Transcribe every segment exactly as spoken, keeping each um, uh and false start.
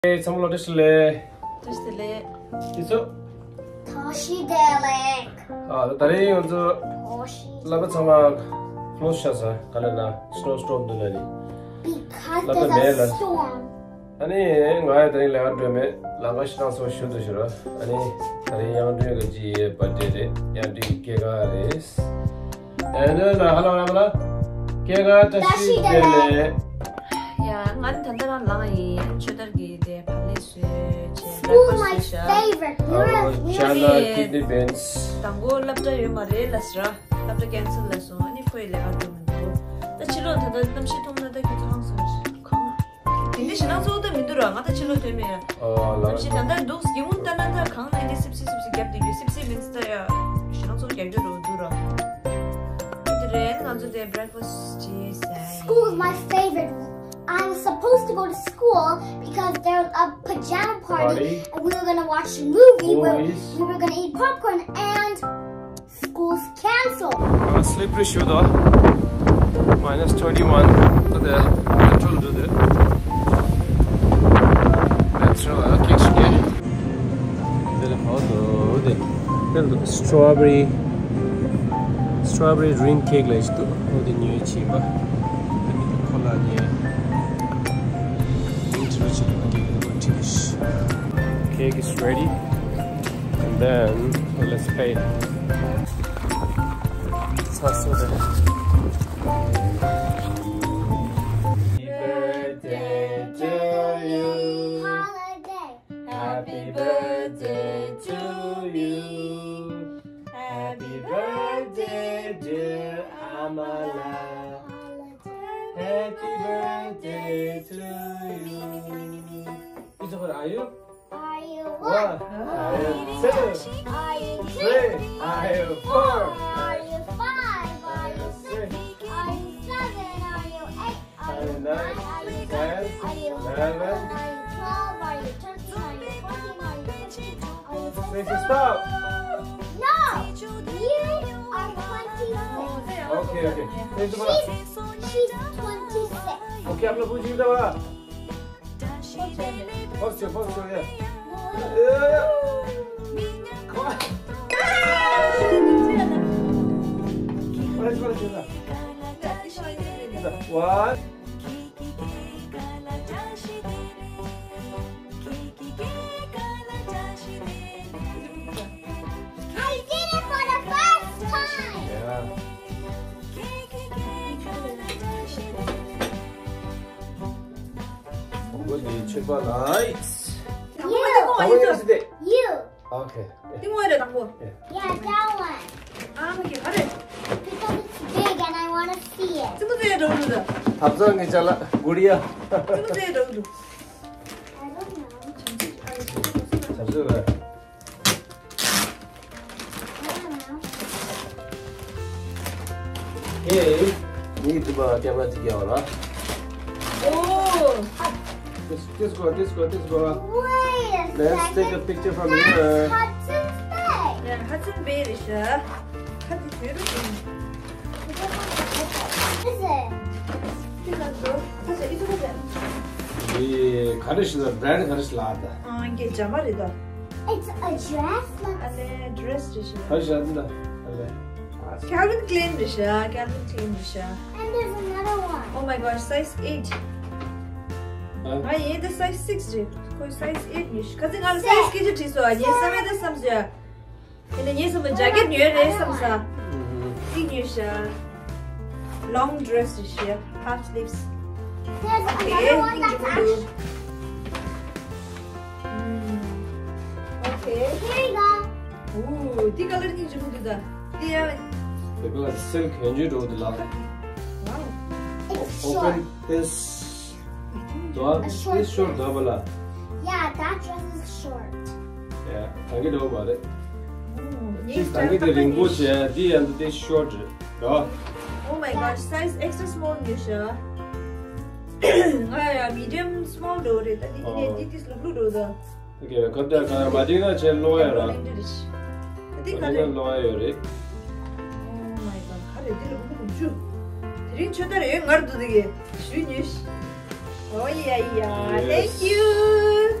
ཚང་མ་ལ་བཀྲ་ཤིས་བདེ་ལེགས། བཀྲ་ཤིས་བདེ་ལེགས། ཡིན་ཚོ། བཀྲ་ཤིས་བདེ་ལེགས། ཨ་ད་རིང་ང་ཚོ་བཀྲ་ཤིས། བསླབ་པ་ཚང་མ་ལོས་ཤ་ཟ་ག་ལ་ན་snow storm འདུག་ལ་ནི། Because there's a storm. ཨ་ནི་ང་ཡ་ད་རིང་ལས་ཀ་འགྲོ་མེད། ལམ་ཁ་ཤི་ནང་སོ་ཞུ་འདུག་ཞུ་ར། ཨ་ནི་ད་རིང་དབྱངས་སྒྲོན་གྱི་ཅི་birthday རེད། དབྱངས་སྒྲོན་གྱི་སྐྱེས་སྐར་རེད། ཨེ་ནོ་ན་ཧ་ལོ་ར་མ་ལ། སྐྱེས་སྐར་བཀྲ་ཤིས་བདེ་ལེགས། ཡ་ང་ནི་ད་ལྟ་རང་ལངས་ཡིན། ཆོས་དར་གྱི་དེ་བག་ལེབ་བཟོས་བྱས། School breakfast my བཟོས་ཤག favorite. We were, we were Chana kidney beans. དང་པོ་སློབ་གྲྭ་ཡོད་མ་རེད་ལ་ཟེར། སློབ་གྲྭ་cancel ལ་སོང་། ཨ་ནི་ཁོ་ཡི་ལས་ཀ་འགྲོ་མི་འདུག་ད་ཕྱི་ལོགས་ད་ལྟ་གནམ་གཤིས་མཐོང་ན་ད་ཁྱོད་ཚོ་ཧང་སང་ཞིག་གང་། དེ་འདྲ་ཞེད་སྣང་ཚ་པོ་ད་མི་འདུག་ར། ང་ད་ཕྱི་ལོགས་ཐོན་མེད་ཡ། ཨོ་ལ། གནམ་གཤིས་ད་ལྟ་འདུག་སྒེའུ་ཁུང་ལྟ་ན་ད་གངས་ལ་འདི་སིབ་སིབ་སིབ་སིབ་རྒྱབ་བསྡད་རྒྱུ། སིབ་སིབ་མིན་ཙི་ད་ཡ་ཞེད་སྣང་ཚ་པོ་རྒྱག་རྒྱུ་རེད་འདུག་ར། དེ་རེད། ང་ཚོ་དེ་breakfast བྱས་ཟ་ཡིན། School is my favorite. I'm supposed to go to school because there's a pajama party, party? And we were gonna watch a movie where movies? We were gonna eat popcorn and school's cancelled. ཨ་slippery shoe དང་minus twenty one ད་དེ་petrol འདུག་དེ། petrol ཨ་ཀེག་ཤིག་གེ། དེ་ལ་ཧོ་དོ་དེ། དེ་ལ་strawberry strawberry dream cake ལ་ཞིག་འདུག་ཨོ་དེ་ཉོས་ཕྱིན་པ། དེ་མི་ཁོ་ལ་ཉེ། ཨིན་ཊི་རོ་ཆེ་ལ་ཀེག་དེ་ཁོ་ཁྲིད་ཤིག Cake is ready. And then let's pay. ཚ་སོ་རེད། Happy birthday to you. Holiday. Happy birthday to you. Happy birthday, dear Amala. Happy birthday to you. It's over, are you? Are you one? One. Are you two? Are you three? Are you four? Are you five? Are you six? Are you seven? Are you eight? Are you nine? Are you ten? Are you eleven? Are you twelve? Are you thirteen? Are you fourteen? Are you fifteen? Are you sixteen? Stop! No! You are twenty-six. Okay, okay. She's, she's twenty-six. Okay, आप लोग पूछ रहे थे। First, first, yeah. Yeah. Come on. One. I did it for the first time. Yeah. What do you chip on ice? You. How many is it? You. Okay. ཏིང་ངོ་རེད་དང་པོ། Yeah, that one. ཨ་མ་གི་ཨ་རེད། Because it's big and I want to see it. ཙི་མོ་ཙེ་འགྲོ་འདུག་ད། ཐབ་ཚང་གི་ཅ་ལག་གུ་རི་ཡ། ཙི་མོ་ཙེ་འགྲོ་འདུག I don't know. ཆབ་སྲིད་རེད། I don't know. Hey, need to buy camera to get on, huh? Oh. Just, just go, just go, just go. Wait a second. Let's take a picture from here. That's Hudson's Bay. Yeah, Hudson Bay རེད་ཤག་ཁ་དེ་བོད་རུ་ཡིན། What is it? འདི་ག་ཚོད། ཁ་ཤས་ཨི་ཚོ་ཁ་ཤས། འདི་ག་རེ་ཞིག་ལ་brand ག་རེ་ཞིག་ལ་ཨ་ད། ཨ་འགྱེ་ཇ་མ་རེད་ད། It's a dress. ཨ་ལས་dress རེད་ཤག་ག་རེ་ཞིག་ལ་འདི་ད། ཨ་ལས། Calvin Klein རེད་ཤག Calvin Klein རེད་ཤག And there's another one. Oh my gosh, size eight. ཨ། ང་ཡིན་ད་size six རེད། ཁོས་size eight ཉོས་ཤག་ཁ་སང་ང་ལ་size སྐད་ཆ་དྲིས་སོང་ཨ། ངས་བསམ་ཡས་ད་བསམ་སོང་ཨ། དེ་ནས་ངས་བསམ་པ་ཇ་ཀེད་ཉོས་རེད་བསམ་ས། ཨུ་ཧུ། ཅིག་ཉོས་ཤག Long dress རེད་ཤག half sleeves. There's another one that's actually. Okay. Here you go. ཨུ། འདི་color གཉིས་འཇུ་མི་འདུག་ད། འདི་ཡ། འདི་color silk ཡན་ཆོད་འགྲོ་འདི་ལ། Wow. It's short. Open this door. A short dress. This short door བ་ལ། Yeah, that dress is short. Yeah, ད་གི་འགྲོ་མ་རེད། ཅིག་ད་གི་དེ་རིང་པོ་བྱས། འདི་ཡང་འདི་short རེད། Oh my gosh, size extra small ཉོས་ཤག་ང་ཡ་medium small འགྲོ་རེད། ད་འདི་འདི་ནས་འདི་ཏིས་ལུག་ལུག་འགྲོ་ད། Okay, ཁ་བརྡ་ག་མ་འགྲིག་ན་ཆེ་ལོ་ཡ་ར། ད་འདི་ག་རེད། ལོ་ཡ་ཡོད་རེད། Oh my god, ག་རེད་འདི་ལུག་ལུག་འཇུ། དེ་རིང་ཆོས་དར་ཡོད་ངར་འདུག་འདི་གི་ཞུ་ཉོས་ཤག Oh yeah, yeah. Yes. Thank you.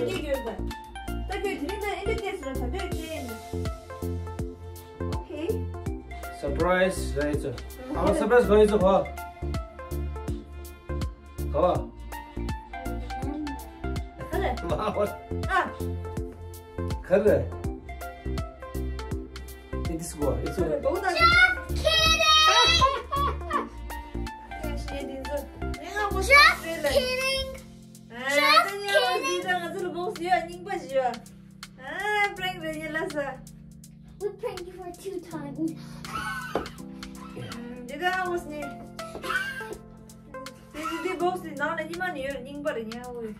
ད་སྐྱེ་ཡོད་པ། ད་ཁྱོད་དེ་རིང་ད་ཨེ་འདྲ་སྐྱེས་སོང་ན་ད་ལྟ་ཁྱེད་ཨེ་འདྲ། Okay. Surprise རེད་ཚོ། ཨ་མ་surprise གོ་ཡི་ཚོ་གོ། ག་བ། ཁ་ལས། མ་བ། ཨ། ཁ་ལས། ཨེ་འདི་སུ་གོ། ཨེ་ཚོ། Just kidding. Just kidding. Just kidding. ང་ཚོ་ལ་བོགས་ཡོད་རྙིང་པ་ཞིག་ཡོད། ཨ། prank རེད་ཉེ་ལ་ས། We pranked you for two times. འདི་ག་ཨ་བོས་ནི། དེ་དེ་དེ་བོགས་དེ་ནང་ལ་ཉི་མ་ནི་ཡོད་རྙིང་པ་རེད་ཉེ་ཨ་བོས།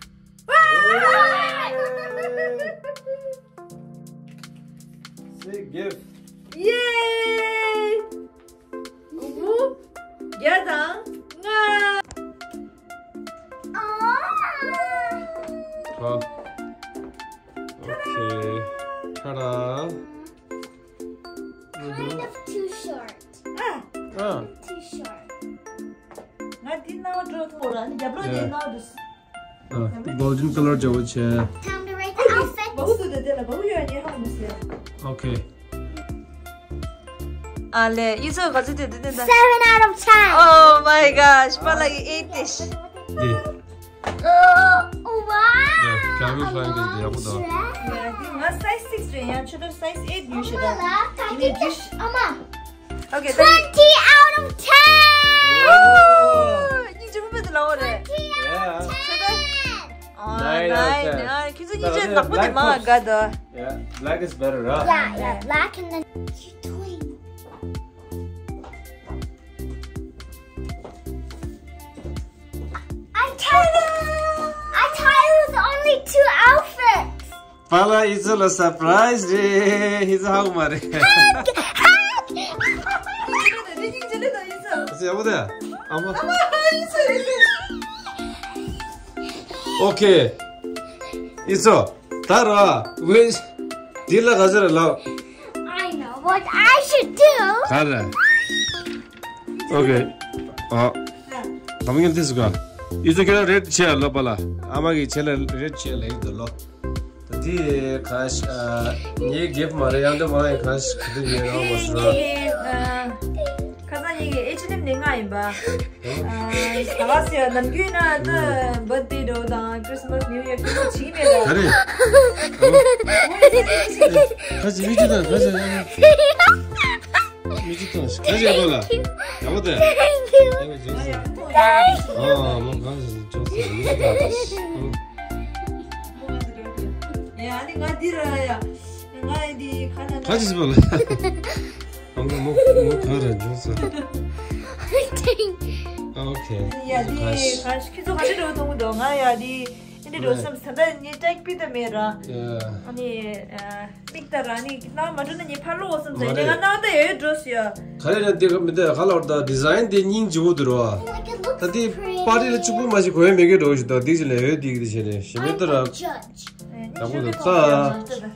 Say gift. Yay! བུ་བུ། བརྒྱ་དང་ལྔ། ཨ། Okay. Ta-da. Kind of too short. ཨ། ཨ། Too short. ང་འདི་ནང་འགྲོ་ཐུབ་ར། ནི་རྒྱབ་ལོགས་འདི་ནང་འགྲོ། ཨ། Golden colour འདྲ་བོ་བྱས། Time to rate the outfits. བུ་བུ་དེ་དེ་ལ་བུ་བུ་ཡོད་ཉེ་ཧ་མི་སྲིད། Okay. ཨ་ལེ། ཡིན་ཚོད་ག་ཚོད་དེ་དེ་དེ། Seven out of ten. Oh my gosh. པ་ལགས་ཀྱི་eight dish. འདི། Oh, wow. Yeah, can we find this? འདི་ཡག་པོ་འདུག་འདི་ང་size six རེད་ཡང་ཆུ་ཚོད་size eight ཉོས་ཤག་ད། ཨ་མ་ལགས། འདི་dish. ཨ་མ། Okay, twenty out of ten. Oh. སྙིང་རྗེ་མོ་དཔེ་དེ་ལའོ་རེད། Twenty out of ten. Yeah. ཆུ་ཚོད། ཨ། Nine out of ten. Nine. ཨ། ཁྱེད་ཚོ་སྙིང་རྗེ་ནག་པོ་དེ་མང་ག་ད། Yeah, black is better, huh? Yeah, yeah, black and then you doing. I tell you, I tell you, it's only two outfits. པཱ་ལགས་ཨི་ཚོ་ལ་surprise རེད། ཨི་ཚོ་ཧ་གོ་མ་རེད། ཨ་ཚོ་ཡག་པོ་དེ། ཨ་མ། Okay. ཨི་ཚོ། ད་ར། ཝེ། འདི་ལ་ག་ཚོད་རེད་ལབ། I know what I should do. ག་རེ། Okay. ཨ། ད་མ་ངན་ཐེ་སུ་ག་ཨི་ཚོ་ཁྱེད་རང་rate བྱེད་ལོ་པཱ་ལགས། ཨ་མ་གིས་ཁྱེད་ལ་rate བྱེད་ལ་ཡིན་འདུག་ལོ། ད་དེ་ག་ཤ་ཨ། ངའི་gift མ་རེད། ཡང་དེ་མ་ཡིན། ག་ཤ་ག་དེ་ཉོས་རང་མ་སོང་། ངའི་ཨ། ཁ་སང་ངའི་H&M ནས་མངགས་ཡིན་པ། ཨ། ག་ལ་སི་ཡ་ནམ་རྒྱུན་ན་ད་birthday འདྲ་དང་Christmas New Year གི་ཚོ་བྱིན་མེད་ད། ག་རེ། ཁ་ཅིག་མི་ཅིག་དང་ཁ་ཅིག་མི་ཅིག་དང་ཁ་ཅིག་ཡག་པོ་ལ། ཡག་པོ་དེ། Thank you. ཨ་མོ་གང་ཞིག་ཅོག་ཙེ་མི་ཅིག་དང་། ཡ་ནི་ང་འདི་ར་ཡ། ང་འདི་ཁ་ན་ཁ་ཅིག་པོ་ལ། ཨ་མོ་མོ་མོ་གང་ར་ཅོག་ཙེ། Okay. ཡ་འདི་ཁ་ཁྱི་ཚོ་ག་ཅི་འགྲོ་ཐོང་གི་འདུག་ང་ཡ་འདི་འདི་འགྲོ་བསམ་ས་ད་ནི་ཀྲེག་པི་ད་མེད་ར། ཡ། ཨ་ནི་མིག་ལྟ་ར་ནི་ནང་མ་འགྲོ་ན་ནི་ཕར་ལོག་བསམ་ས་འདི་ང་ནང་ད་ཡོད་འགྲོ་སི་ཡ། ག་རེ་ན་འདི་ག་མི་འདི་ག་ལ་བར་ད་design འདི་སྙིང་རྗེ་བོ་འདུག་ར། ད་འདི་པར་ཊི་ལ་གཅིག་པུ་མ་ཞིག་གོ་ཡ་མེད་གི་འགྲོ་ཞིག་ད་འདི་ཞིག་ལ་ཡོད་འདི་གི་འདི་བྱས་ནས་ཞི་མེད་ད་ར། ཡག་པོ་འདུག་ད།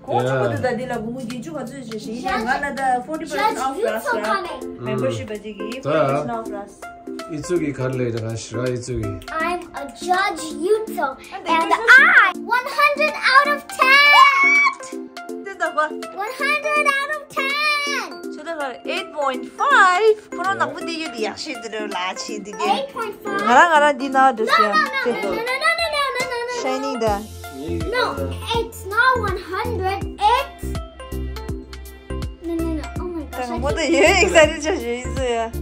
གོང་ཆུང་དུ་ད་འདི་ལ་སྒོར་མོ་བརྒྱད་ཅུ་ག་ཚོད་ཞིག་ཞིག་ཡིན་ནའི་ང་ལ་ད་forty percent off ར་ས་ར། Membership བ་ཅིག་གི་forty percent off ར་ས། ཨི་ཚུ་གི་ག་རེ་ལས་ད་ག་ཞི་ར་ཨི་ཚུ་གི། I'm a judge, you too. And I one hundred out of ten. དེ་ད་གོ། One hundred out of ten. ཆོ་ད་ག་eight point five. ཁོ་རང་ནག་པོ་འདི་ཡོད་དེ་ཡག་ཤོས་འདི་རེད་ལ་ཆེ་འདི་གས། Eight point five. ང་རང་ང་རང་འདི་ན་འགྲོ་ཤག Shining ད། No, it's not one hundred. It's no, no, no. Oh my gosh. ད་ངོ་ད་ཡོད་excited ཆགས་ཤག་ཡིན་ཟེར་ཡ།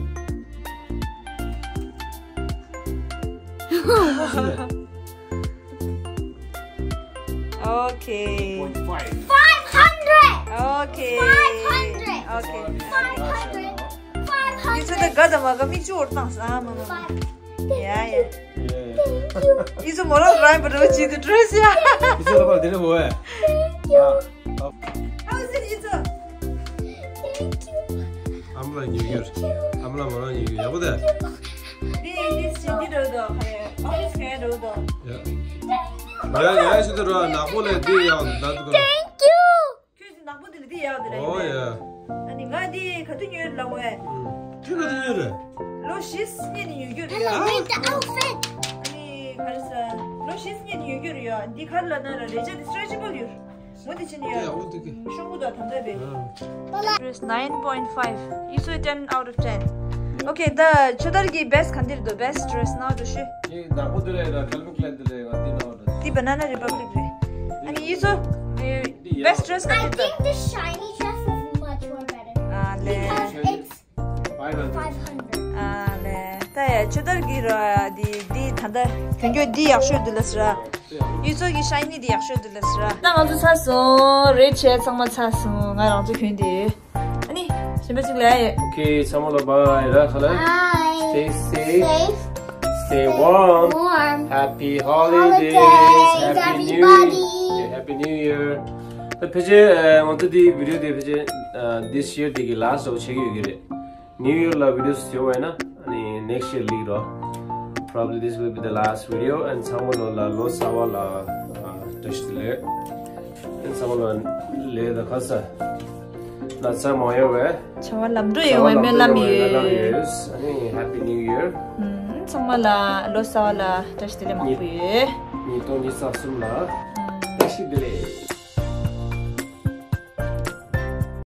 Okay. Five hundred. Okay. Five hundred. Okay. Five hundred. Five hundred. ཨི་ཚོ་ད་ག་ད་མ་ག་མིག་ཆུ་འོར་བཏང་ས་ཨ་མ་མ། ཡ་ཡ། ཨི་ཚོ་མོ་རང་རང་བ་རོ་ཅི་དུ་dress ཡ། ཨི་ཚོ་ད་པ་དེ་ནི་མོ་ཨེ། How is it, ཨི་ཚོ། ཨ་མ་ལ་ཉོ་རྒྱུ། ཨ་མ་ལ་མོ་རང་ཉོ་རྒྱུ་ཡག་པོ་དེ། འདི་འདི་ཞིག་འདི་འགྲོ་དོ། ཧ་ཡ་ཨོ་ཕིས་ག་འགྲོ་དོ། ཡ་ཡ་ཡ་ཞུ་དུ་རོ་ནག་པོ་ལས་འདི་ཡག་འདུག་ད་དུ་ག་ཁྱོད་ཚོ་ནག་པོ་འདི་ལ་འདི་ཡག་འདུག་ལ། ཨོ་ཡ། ཨ་ནི་ང་འདི་ག་དུས་ཉོས་ལ་ངོ་ཨེ། ཁྱོད་ག་དུས་ཉོས་རེད། ལོ་བཞི་སྔོན་ནས་ཉོ་རྒྱུ་རེད་ཡ། Make the outfit. ཨ་ནི་ག་རེ་ཟ། ལོ་བཞི་སྔོན་ནས་ཉོ་རྒྱུ་རེད་ཡ། འདི་ག་རེ་ལབ་ན་ར་རས་ཆ་འདི་stretchable ཡོད། ངོ་དེ་ཕྱིན་ཡ། ཡ་འོ་དེ་གི། ཤོག་བུ་དང་དམ་པའི། Nine point five. ཨི་ཚོ་ten out of ten. Okay, ད་ཆོས་དར་གྱི་best ག་འདིར་འདུག best dress ནང་དུ་ཤོད། ངས་བདག་པོ་འདི་ལས་ན་Calvin Klein འདི་ལས་ང་འདི་ནང་དུ། འདི་Banana Republic རེད། ཨ་ནི་ཡིད་ཚོ་best dress ག་འདིར་འདུག I think the shiny dress is much more better. ཨ་ལེ། Because it's five hundred. ཨ་ལེ། ད་ཡ་ཆོས་དར་གྱི་ར་འདི་འདི་ད་ལྟ་གྱོན་གྱོན་འདི་ཡག་ཤོས་འདུག་ལ་ཟེར། ཡིད་ཚོ་གི་shiny འདི་ཡག་ཤོས་འདུག་ལ་ཟེར། ད་ང་ཚོ་ཚར་སོང་རེད། བྱས་ཚང་མ་ཚར་སོང་། ང་རང་ཚོ་གྱོན་དེ། ཨ་ནི་གཞན་པ་ཅིག་ལ་ཡ། Okay, ཚང་མ་ལ་bye ར་ཁ་ལ། Bye. Stay safe. Safe. Stay warm. Warm. Happy holidays. Holidays, Happy New Year. Everybody. Yeah, Happy New Year. ད་ཕལ་ཆེར་ང་ཚོ་འདི་video འདི་ཕལ་ཆེར་this year འདི་གི་last འདྲ་བོ་ཆགས་ཀྱི་ཡོད་ཀྱི་རེད། New Year ལ་video བཟོ་བས་ན་ཨ་ནི་next year ལིག་རོ། Probably this will be the last video and ཚང་མ་ལོ་ལ་ལོ་གསར་བ་ལ་བཀྲ་ཤིས་བདེ་ལེགས། ཚང་མ་ལ་ལས་དང་ཁ་ས་ན་ཚ་མ་ཡོང་བའི་བྱ་བ་ལམ་འགྲོ་ཡོང་བའི་སྨོན་ལམ་ཡོད། ཨ་ནི་Happy New Year། ཚང་མ་ལ་ལོ་གསར་བ་ལ་བཀྲ་ཤིས་བདེ་ལེགས་མང་པོ་ཡོད། ཉིས་སྟོང་ཉི་ཤུ་རྩ་གསུམ་ལ་བཀྲ་ཤིས་བདེ་ལེགས།